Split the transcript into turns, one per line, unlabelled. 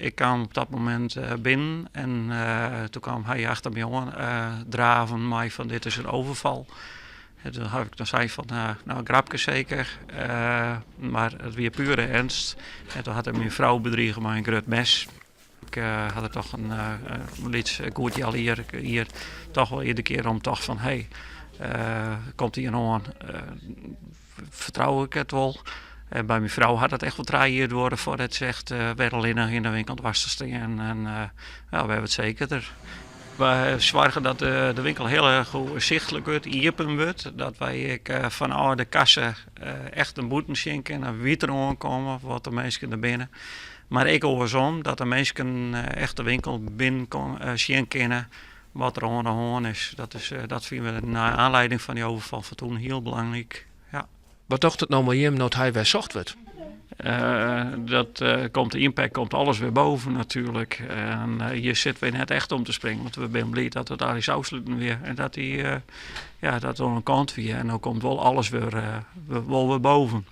Ik kaam op dat momint binnen en toen kaam hy achter my oan draven mei fan dit is in overval. En toen ha ik dan sei fan nou grapke seker, mar it wie pure ernst. En toen hat er myn frou bedrige mei in grut mes. Ik ha der toch in lyts goed healjier jier toch wol iedere kear om tocht fan hé, komt ien oan, fertrou ik it wol? En by myn frou hat it echt wol trije jier duorre foardat se echt wer allinnich yn de winkel doarst te stean. En ja, we hawwe it sekerder. Wy soargje dat de winkel hiel erch goed sichtlik wurdt, iepen wurdt. Dat wy ek fanôf de kassa echt nei bûten sjen kinne, wie't der oankomme, wat de minsken der binne. Mar ek oarsom, dat de minsken echt de winkel binnen sjen kinne wat der oan de hân is. Dat is dat fine we nei oanlieding fan dy overval fan toen hiel belangryk. Ja.
Wat docht it no mei jim no't hy wer socht wurdt?
Dat komt de impact komt alles wer boven natuerlik. En je sit wer net echt om te springen, want we binne bliid dat it allegear ôfsluten wie en dat hy ja, dat oan de kant wie. En no komt wol alles wer, wol wer boven.